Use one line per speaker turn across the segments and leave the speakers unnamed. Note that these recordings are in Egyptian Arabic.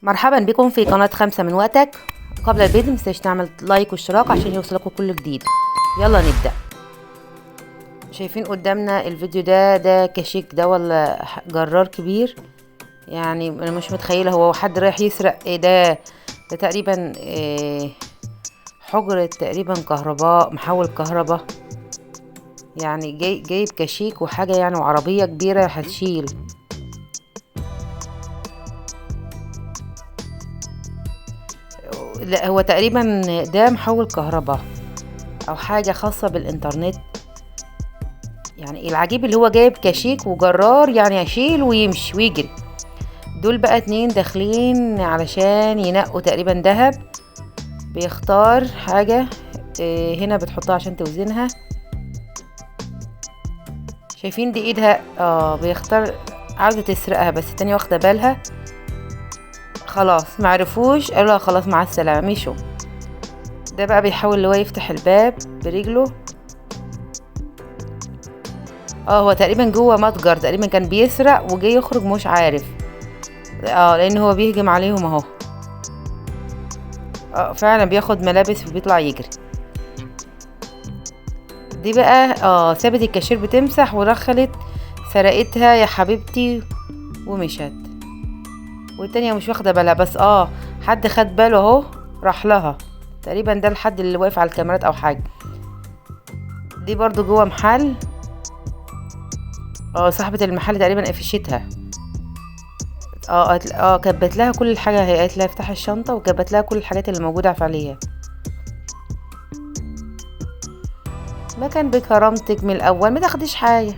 مرحبا بكم في قناة 5 من وقتك. قبل البدء متنساش تعمل لايك واشتراك عشان يوصلكوا كل جديد. يلا نبدأ. شايفين قدامنا الفيديو ده كشيك ده ولا جرار كبير؟ يعني انا مش متخيله هو حد رايح يسرق ايه ده. ده تقريبا إيه، حجرة تقريبا كهرباء، محول كهرباء يعني. جايب كشيك وحاجة يعني، وعربية كبيرة هتشيل. لا هو تقريبا ده محول كهرباء او حاجة خاصة بالانترنت يعني. العجيب اللي هو جايب كشيك وجرار يعني يشيل ويمشي ويجري. دول بقى 2 داخلين علشان ينقوا تقريبا ذهب. بيختار حاجة هنا بتحطها عشان توزنها. شايفين دي ايدها، بيختار، عاوزة تسرقها بس التانية واخدة بالها. خلاص معرفوش، قالوا لها خلاص مع السلامة، مشوا. ده بقى بيحاول اللي هو يفتح الباب برجله. هو تقريبا جوه متجر، تقريبا كان بيسرق وجاي يخرج مش عارف. لان هو بيهجم عليهم اهو. فعلا بياخد ملابس وبيطلع يجري. دي بقى سابت الكاشير بتمسح ودخلت سرقتها يا حبيبتي ومشت. والتانية مش واخدة بالها، بس حد خد باله اهو، راح لها تقريبا. ده الحد اللي واقف على الكاميرات او حاجة. دي برضو جوه محل، صاحبة المحل تقريبا قفشتها. كبت لها كل الحاجة، هي قالت لها افتحي الشنطة وكبت لها كل الحاجات اللي موجودة عليها. ما كان بكرامتك من الاول ما تاخديش حاجة.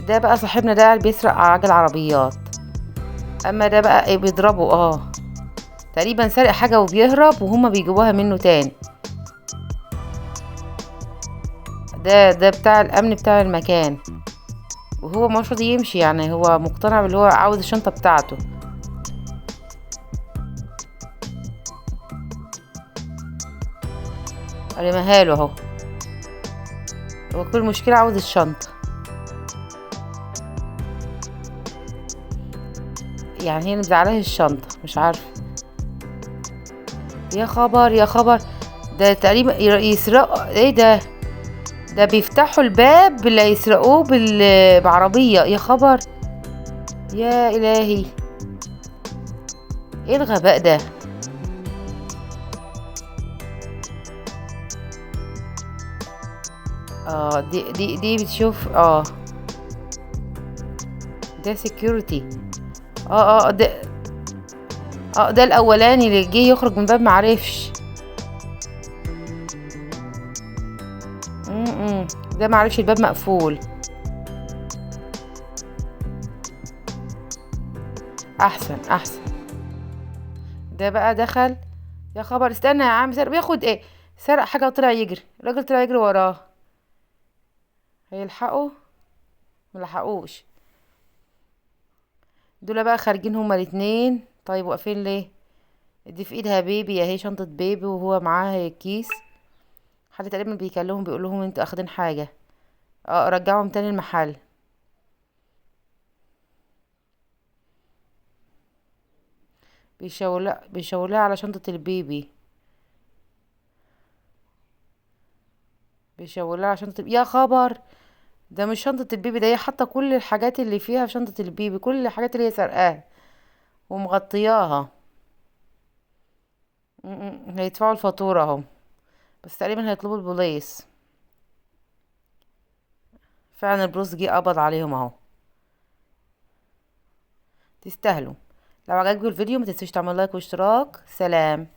ده بقى صاحبنا ده بيسرق عجل عربيات. اما ده بقى ايه، بيضربه. تقريبا سرق حاجة وبيهرب وهما بيجيبوها منه تاني. ده بتاع الامن بتاع المكان، وهو مش راضي يمشي يعني. هو مقتنع باللي هو عاوز الشنطة بتاعته. رماها له اهو. هو كل مشكلة عاوز الشنطة يعني. هي مزعلاه الشنطة مش عارفة. يا خبر يا خبر، ده تقريبا يسرقوا ايه ده. ده بيفتحوا الباب اللي يسرقوه بعربية. يا خبر يا إلهي، ايه الغباء ده. دي بتشوف. ده security. ده ده الاولاني اللي جه يخرج من باب معرفش. ده معرفش الباب مقفول. احسن احسن. ده بقى دخل. يا خبر، استنى يا عم، سرق بياخد ايه؟ سرق حاجة وطلع يجري. الراجل طلع يجري وراه. هيلحقوا؟ ملحقوش. دول بقى خارجين هما الاتنين. طيب واقفين ليه؟ دي في ايدها بيبي اهي، شنطة بيبي، وهو معاه كيس. حد تقريبا بيكلمهم بيقول لهم انتوا اخدين حاجة. رجعهم تاني المحل. بيشاورلها على شنطة البيبي. بيشاورلها على شنطة. يا خبر، ده مش شنطة البيبي، ده هي حاطة كل الحاجات اللي فيها في شنطة البيبي، كل الحاجات اللي هي سرقاها ومغطياها. هيدفعوا الفاتورة اهو، بس تقريبا هيطلبوا البوليس. فعلا البوليس جه قبض عليهم اهو. تستاهلوا. لو عجبكم الفيديو ما تنسوش تعملوا لايك واشتراك. سلام.